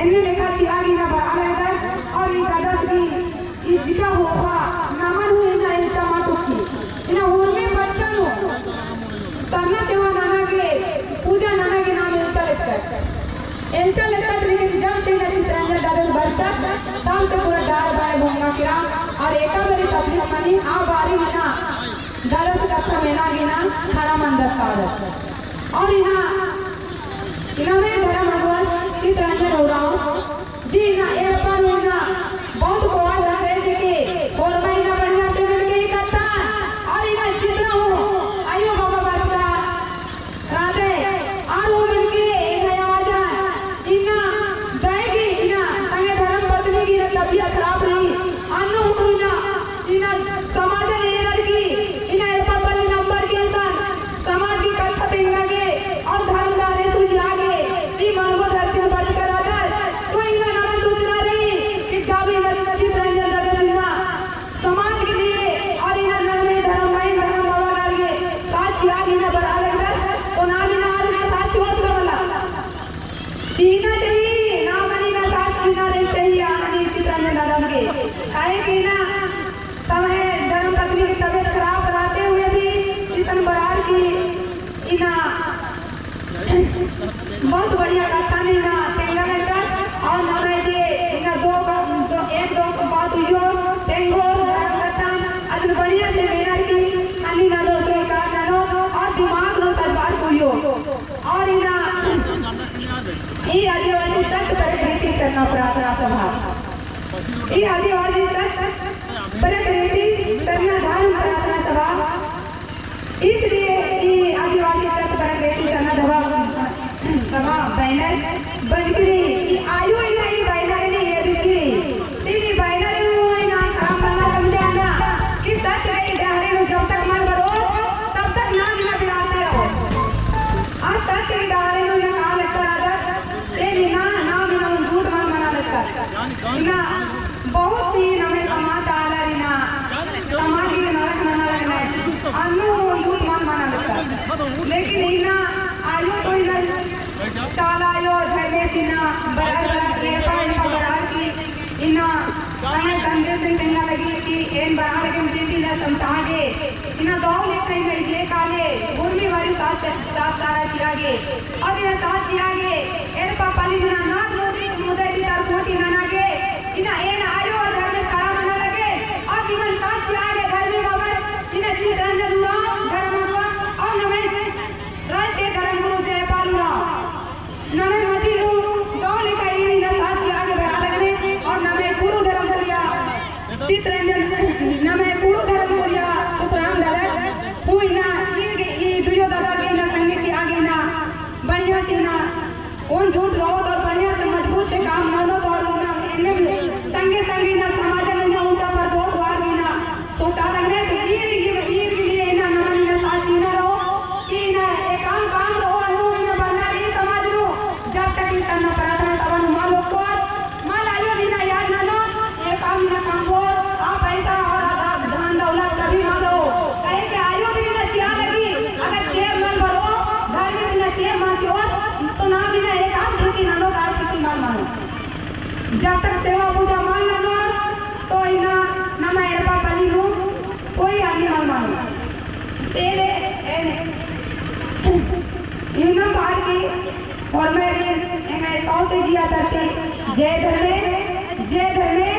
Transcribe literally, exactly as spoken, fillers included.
एन्ने लेखा चिआ गे इन्ना बरआ लगदस, और ई ददस गही ई जिका होखा नमन हूँ इन्ना एल्चा मल टुकी। इन्ना उर्मी बच्चा नू सरना सेवा नना गे, पूजा नना गे नाम एल्चा लेखा। एल्चा लेखा, लेकिन जब से इन्ना चितरंजन ददस बरचस, तब से पूरा डार बाय भंगा केरा, और एका बारी तकलीफ मनी, आ बारी इन्ना ददस कत्था मेना गे इन्ना खड़ा मंजस कादस। और इन्ना इन्ना में धर्म अगुवा चितरंजन उराँव जी इन्ना एड़पा नू इन्ना बहुत कोड़ा धरते जी के होरमा इन्ना बढ़िया से मिलके ही कत्था। और इन्ना जितना हो आयो बाबा बरचका राते और वो मिलके इन्ना आवाजा इन्ना दय की इन्ना तंगे धर्म पत्नी की इन्ना तबीयत खराब रही। अन्नु हूँ इन्ना इन्ना समाजन एरर की इन्ना एड़पा पल्ली नंबर के इंसान समाज की कत्था तेंगा गे और धर्म दाने सूझा गे, ई मनगो धरती में बरचका रअदस, तो इन्ना नमन सूचना रई कि जब इन्ना चितरंजन ददस इन्ना समाज के लिए और इन्ना नरमे धर्म माइन धर्म बाबा के लिए साथ चिआ गे इन्ना बरआ लगदस, तो नाम इन्ना आर इन्ना साथ चिओत का मला। चिअना चाहिए, नाम इन्ना साथ चिअना रई चाहिए, आ मनी चितरंजन ददन के। काहे कि इन्ना समय धर्म पत्नी की तबीयत खराब रहते हुए भी इसन बरार की इन्ना बहुत बढ़िया कत्थन इन्ना तेंगा लगदस। और नम्है जे इन्ना दो का-, दो, एक दो बात हुई हो, तेंगो धर्म कत्थन अदन बढ़िया से मेहनत की अन्नी ना दो का जानो और दिमाग लो सरकार हुई हो। और इन्ना ई आदिवासी सत प्रकृति सरना प्रार्थना सभा, ई आदिवासी सत प्रकृति सरना धर्म प्रार्थना सभा, इसलिए ई आदिवासी सत प्रकृति सरना धर्म सभा बैनर बंजकी रई कि आयो इन्ना ई बैनर ने एदकी रई। ई बैनर नू इन्ना खड़ा मन्ना समझाना कि सत गही डहरे नू जब तक मल बरओ, तब तक नाम इन्ना बिलाते रहो। आ सत गही डहरे नू इन्ना काम एत्तर आदत, से इन्ना नाम इन्ना झूठ मल मना लगदत। इन्ना बहुत ही नम्है समाज ता आलर इन्ना समाज ही नरक मना लगनर। अन्नु झूठ मल मना लगदत। लेकिन इन्ना आयो तो इन्ना चाला आयो धर्मेस इन्ना बरार बरार एड़पा एड़पा बरार की इन्ना अन्ने संदेश तेंगा लगी कि एन बरार के बिल्डिंग ना समझा गे। इन्ना दव लेखा इन्ना इजे काले उर्मी बारी साथ, साथ सारा चिआ गे। अब इन्ना साथ चिआ गे एड़पा पल्ली इन्ना नाद नदी मुदे की तार कोटी नना गे। इन्ना एन आयो और धर्मेस खड़ा मना लगे। अब इमन साथ चिआ गे धर्मे बाबा इन्ना चितरंजन उराँव धर्म अगुवा और नम्है राष्ट्रीय धर्म गुरु जयपाल उराँव। नम्है मझी नू दव लेखा इन्ना साथ चिआ गे बरआ लगनर और नम्है कुँड़ुख़ धर्म कुरिया चितरंजन, नम्है कुँड़ुख़ धर्म कुरिया सुखराम ददा हूँ इन्ना ई, ई दुयो ददा गे इन्ना संगे चिआ गे इन्ना बढ़िया से इन्ना ओन झूठ रओत और बढ़िया से मजबूत से काम ननोत और इन्ना एन्ने भी संगे संगे इन्ना समाजन इन्ना ऊँचा पर बहुत बार इन्ना सोचा लगनर तो ईर, ईर, ईर के लिए इन्ना नमन इन्ना साथ चिअना रओ कि इन्ना एकाम काम रओ अन्नु इन्ना बरना रई समाज नू जब तक ई सरना प्रार्थना सभा नू मल ओक्कोर, मल आयो इन्ना याद ननोर, एकाम इन्ना कमबोर, आ पैसा और आधा धन दौलत कभी मल रओ। काहे कि आयो भी इन्ना चिआ लगी, अगर चेर मल बरओ, धर्मेस इन्ना चेर मल चिओर, तो नाम इन्ना एकाम खेती ननोर, आ खेती मल मनो। जब तक सेवा पूजा मल ननोर, तो इन्ना नम्है एड़पा पल्ली नू कोई आदमी मल मनो। तेले एन इन्ना बार की और मैं एंग्है सौते जिया तरती जय धर्मे, जय धर्मे,